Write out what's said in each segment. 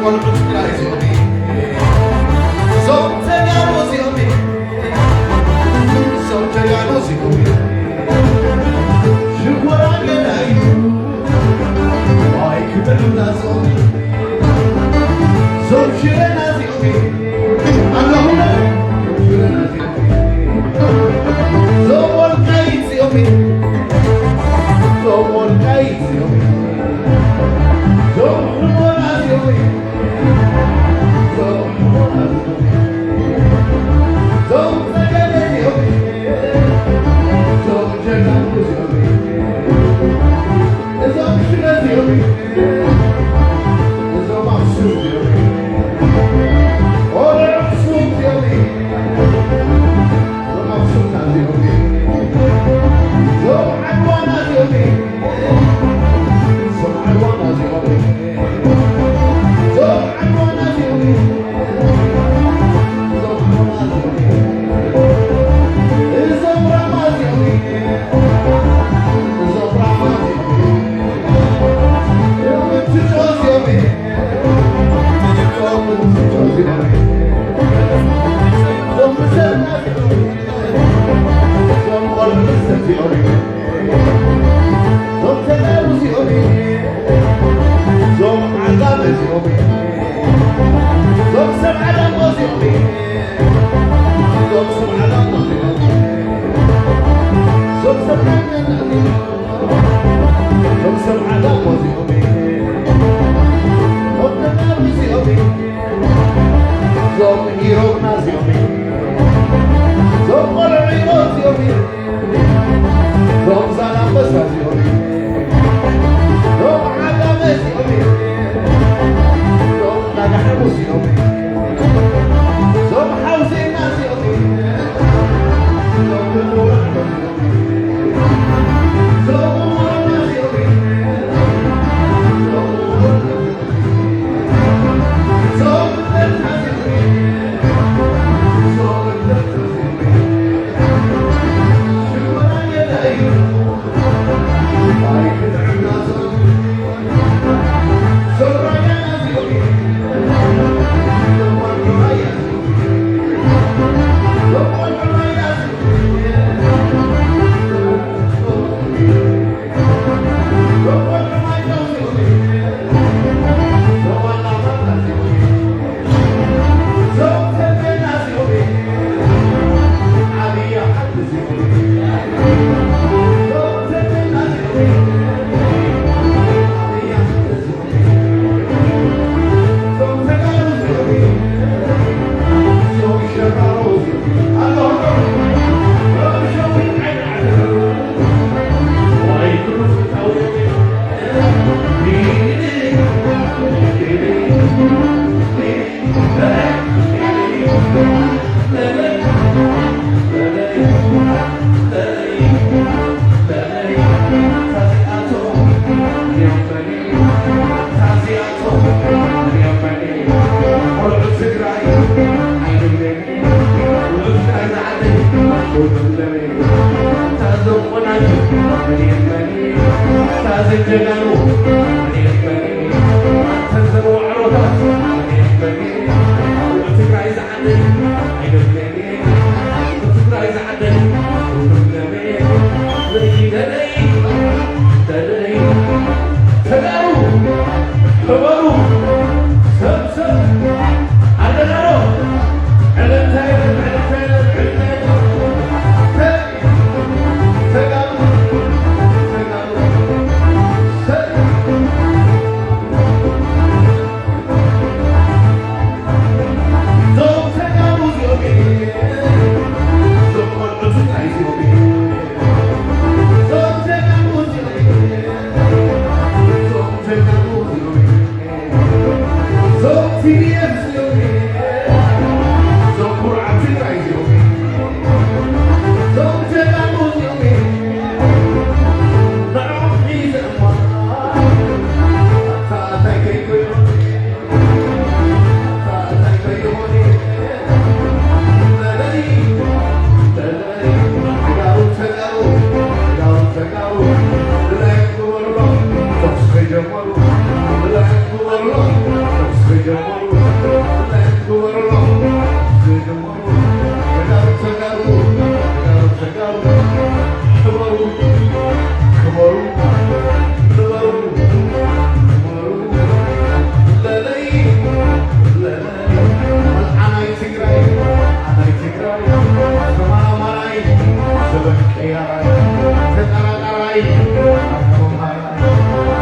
ቆልዑ ትግራይ እዚኦም እዮም። እዞም ተጋሩ እዚኦም እዮም። እዞም ተጋሩ እዚኦም እዮም። ሽወራ ገና እዩ። ዋይ ክብዕና እዚኦም እዮም። እዞም ሽረና እዚኦም እዮም። ኣለኹ። ሽረና እዚኦም እዮም። እዞም ወልቃይት እዚኦም እዮም። እዞም ወልቃይት እዚኦም እዮም። እዞም ሽወራ እዚኦም እዮም።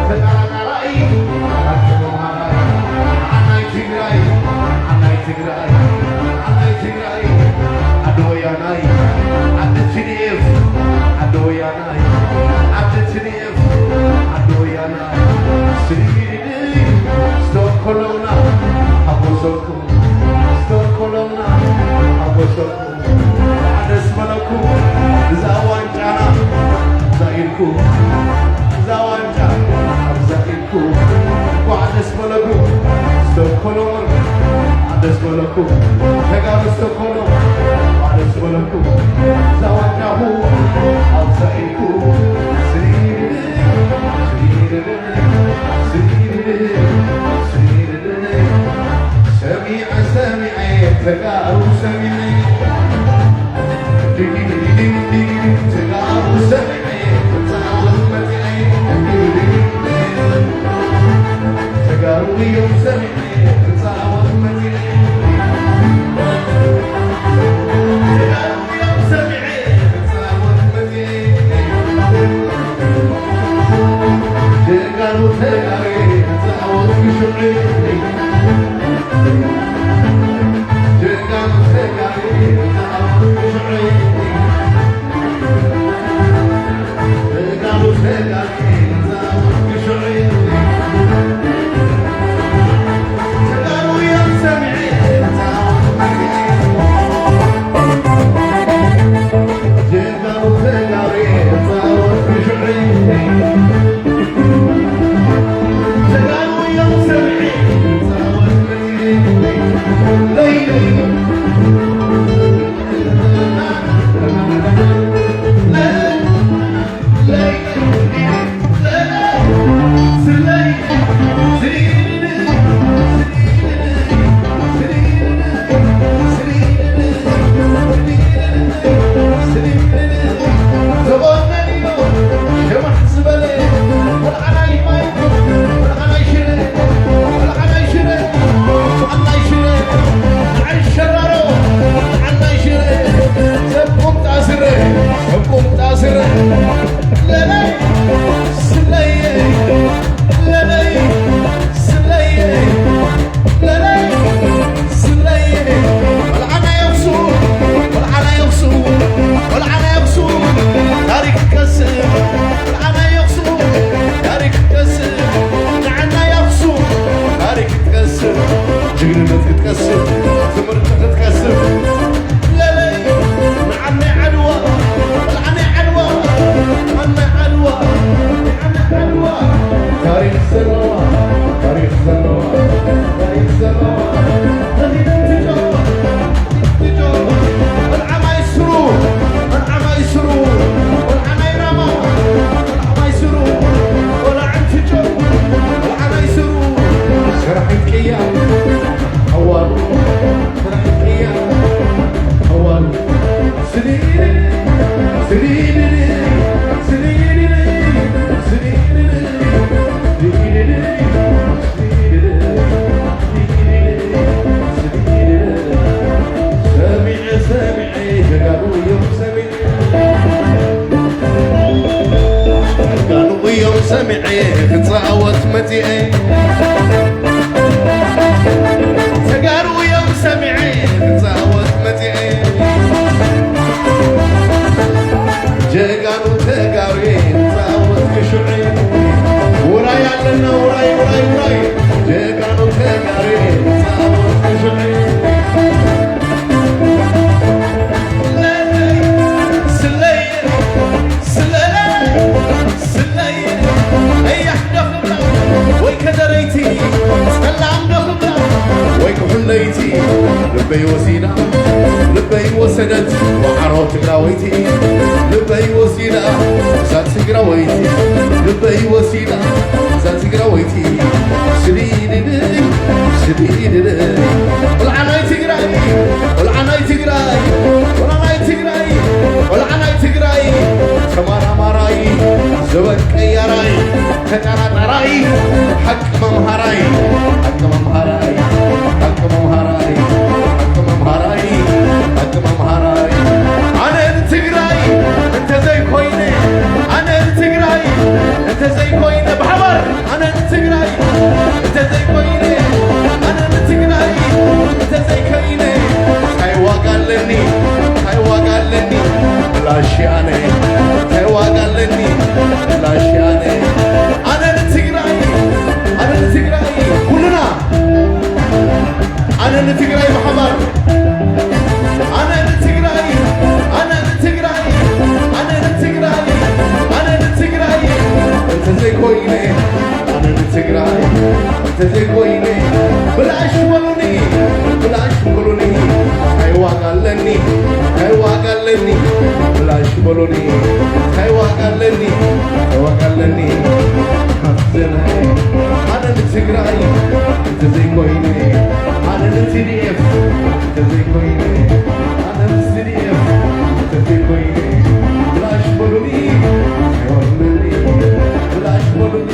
ተጠራጣራይ፣ ዓናይ ትግራይ፣ ዓናይ ትግራይ፣ ዓናይ ትግራይ፣ ዓዲ ወያናይ፣ ዓዲ ቲ ዲ ኤፍ፣ ዓዲ ወያናይ፣ ዓዲ ቲ ዲ ኤፍ፣ ዓዲ ወያናይ፣ ስሪድድይ፣ ስቶኮሎምና፣ ሓጎሰኩም፣ ስቶኮሎምና፣ ሓጎሰኩም። ደስ በለኩም። እዛ ዋንጫና ኣብዛ ኢድኩም፣ እዛ ዋንጫ ኣብዛ ኢድኩም። እንኳዕ ደስ በለኩም። ስቶኮሎም እንኳዕ ደስ በለኩም። ተጋሩ ስቶኮሎም እንኳዕ ደስ በለኩም። እዛ ዋንጫኹም ኣብዛ ኢድኩም። ስሪድድይ፣ ስሪድድይ፣ ስሪድድይ፣ ስሪድድይ። ሰሚዐ ሰሚዐ ተጋሩ ሰሚዐ፣ ተጋሩ ሰሚዐ፣ ክጻወት መጺዐ፣ ተጋሩ እዮም ሰሚዐ፣ ክጻወት መጺዐ፣ ተጋሩ እዮም ሰሚዐ፣ ክጻወት መጺዐ። ጀጋኑ ተጋሩ ክጻወት ክሽዑ። ጀጋኑ ተጋሩ ክጻወት ክሽዑ። ጀጋኑ ተጋሩ ክጻወት ክሽዑ። ተጋሩ እዮም ሰሚዐ ክጻወት መጺዐ። ስለየ፣ ስለየ፣ ወልዓና የኽሱ፣ ወልዓና የኽሱ፣ ወልዓና የኽሱ፣ ታሪክ ክትከስብ፣ ወልዓና የኽሱ፣ ታሪክ ክትከስብ፣ ንዓና የኽሱ፣ ታሪክ ክትከስብ፣ ጅግንነት ክትከስብ፣ ትምህርቲ ክትከስብ፣ ለለይ፣ ንዓናይ ዓድዋ፣ ወልዓናይ ዓድዋ፣ ንዓናይ ዓድዋ፣ ንዓናይ ዓድዋ፣ ታሪክ ዘለዋ፣ ታሪክ ዘለዋ፣ ታሪክ ዘለዋ። ሰሚዐ፣ ሰሚዐ፣ ጀጋኑ እዮም ሰሚዐ። ጀጋኑ እዮም ሰሚዐ፣ ክጻወት መጺኤ። ተጋሩ እዮም ሰሚዐ፣ ክጻወት መጺኤ። ጀጋኑ ተጋሩ ክጻወት ክሽዑ። ውራይ ኣለና፣ ውራይ፣ ውራይ፣ ውራይ። ጀጋኑ ተጋሩ ክጻወት ክሽዑ። ስለይ፣ ስለይ፣ ስለይ፣ እያሕ ደኽብላ ወይ ከደረይቲ፣ ጸላም ደኽብላ ወይ ክሕለይቲ፣ ልበይ ወሲዳ፣ ልበይ ወሰደት፣ ዋዕሮ ትግራወይቲ፣ ልበይ ወሲዳ፣ እዛ ትግራወይቲ፣ ልበይ ወሲዳ፣ እዛ ትግራወይቲ፣ ስዲድድይ፣ ስዲድድይ፣ ቆልዓ ናይ ትግራይ፣ ቆልዓ ናይ ትግራይ፣ ቆልዓ ናይ ትግራይ፣ ቆልዓ ናይ ትግራይ፣ ተመራማራይ፣ ዘበን ቀያራይ፣ ተጠራጣራይ፣ ሓቂ መምሃራይ፣ ሓቂ መምሃራይ፣ ሓቂ መምሃራይ፣ ሓቂ መምሃራይ፣ ሓቂ መምሃራይ። ኣነ ንትግራይ እንተዘይኮይነ፣ ኣነ ንትግራይ ኣለኒ እንታይ ዋጋ ኣለኒ ብላሽ ኣነ እንታይ ዋጋ ኣለኒ ብላሽ ኣነ ኣነ ንትግራይ ኣነ ንትግራይ ኩልና ኣነ ንትግራይ ብሓባር ኣነ ንትግራይ ኣነ ንትግራይ ኣነ ንትግራይ ኣነ ንትግራይ እንተዘይኮይነ ኣነ ንትግራይ እንተዘይኮይነ ብላሽ በሉኒ ብላሽ በሉኒ እንታይ ዋጋ ኣለኒ እንታይ ዋጋ ኣለኒ ብላሽ በሉኒ እንታይ ዋጋ ኣለኒ እንታይ ዋጋ ኣለኒ ኣነ ንትግራይ እንተዘይኮይነ ኣነ ንቲዲኤፍ እንተዘይኮይነ ኣነ ንቲዲኤፍ እንተዘይኮይነ ብላሽ በሉኒ ብላሽ በሉኒ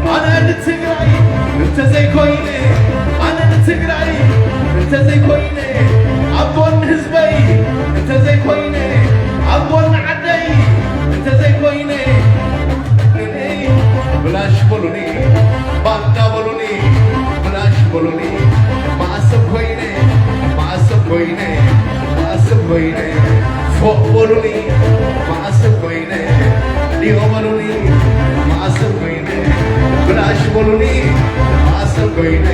ኣነ ንትግራይ እንተዘይኮይነ ኣነ ንትግራይ እንተዘይኮይነ ኣብ ጎኒ ህዝበይ እንተዘይኮይነ ኣብ ጎኒ ዓደይ እንተዘይኮይነ ብላሽ በሉኒ ባንዳ በሉኒ ብላሽ በሉኒ ማዕሰብ ኮይነ ማዕሰብ ኮይነ ማዕሰብ ኮይነ ፎቕ በሉኒ ማዕሰብ ኮይነ ዲኦ በሉኒ ማዕሰብ ኮይነ ብላሽ በሉኒ ማዕሰብ ኮይነ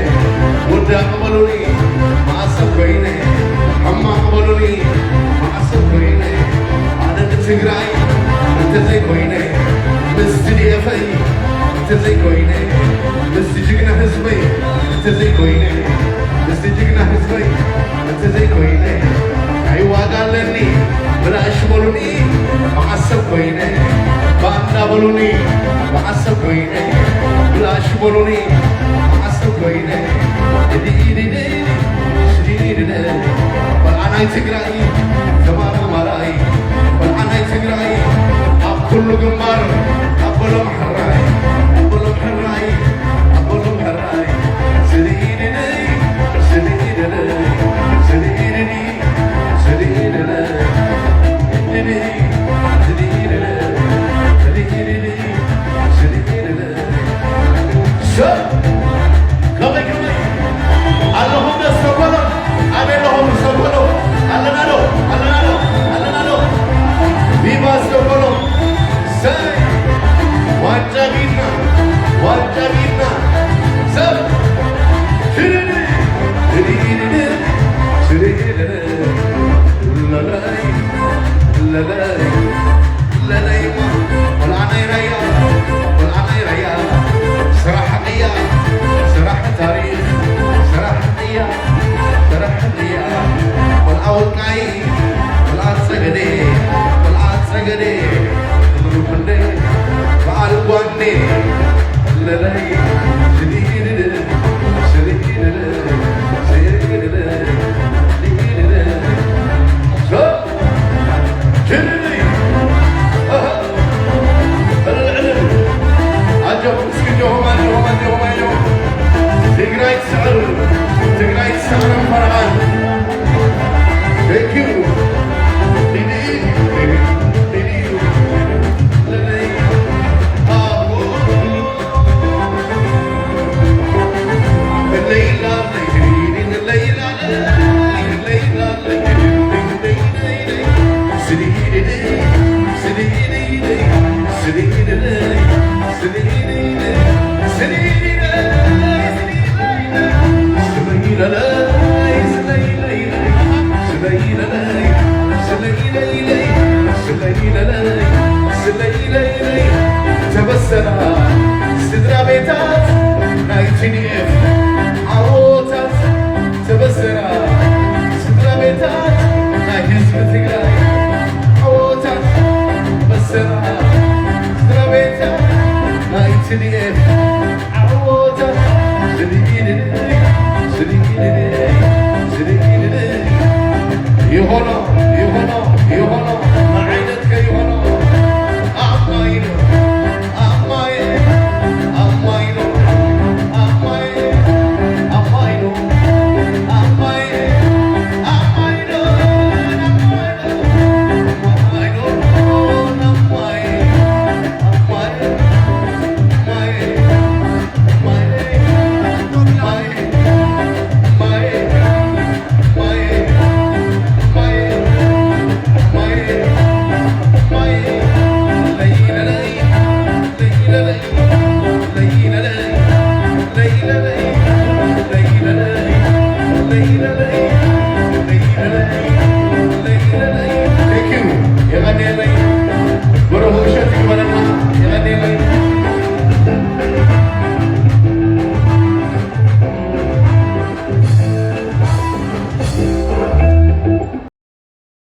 ውዳቕ በሉኒ ማዕሰብ ኮይነ ሕማቕ በሉኒ ማዕሰብ ኮይነ ኣነ ንትግራይ እንተዘይኮይነ ምስ ቲዲኤፈይ እንተዘይኮይነ ምስ ጅግና ህዝበይ እንተዘይኮይነ ምስ ጅግና ህዝበይ እንተዘይኮይነ ናይ ዋጋ ኣለኒ ብላሽ በሉኒ ማዕሰብ ኮይነ ባንዳ በሉኒ ማዕሰብ ኮይነ ብላሽ በሉኒ ማዕሰብ ኮይነ ቆልዓ ናይ ትግራይ ተማር ተማራይ ቆልዓ ናይ ትግራይ ኣብ ኩሉ ግንባር ኣበሎም ሕራይ ኣበሎም ሕራይ ኣበሎም ሕራይ ስልኢልልይ ስልኢልልይ ስልኢልልይ ስልኢልልይ ስልኢልልይ ስልኢልልይ ስልኢልልይ ሰብ ከመይ ከመይ ኣለኹም ዶ ስተኮሎ ኣበይ ኣለኹም ዶ ስተኮሎ ኣለና ዶ ኣለና ዶ ኣለና ዶ ቪቫ ስተኮሎ ሰይ ዋንጫ ቢና ዋንጫ ቢና ሰብ ሽርድ ሽርድ ሽርድ ለለይ ለለይ ለለይማ ቆልዓ ናይ ራያ ቆልዓ ናይ ራያ ስራሕ ቅያ ስራሕ ታሪኽ ስራሕ ቅያ ስራሕ ቅያ ቆልዓ ወልቃይ ቆልዓ ጸገዴ ቆልዓ ጸገዴ ምኑ ክንደይ በዓል ጓኔ ለለይ ስዲድድ ስዲድድ ስዲድድ ስዲድድ ሽርዲ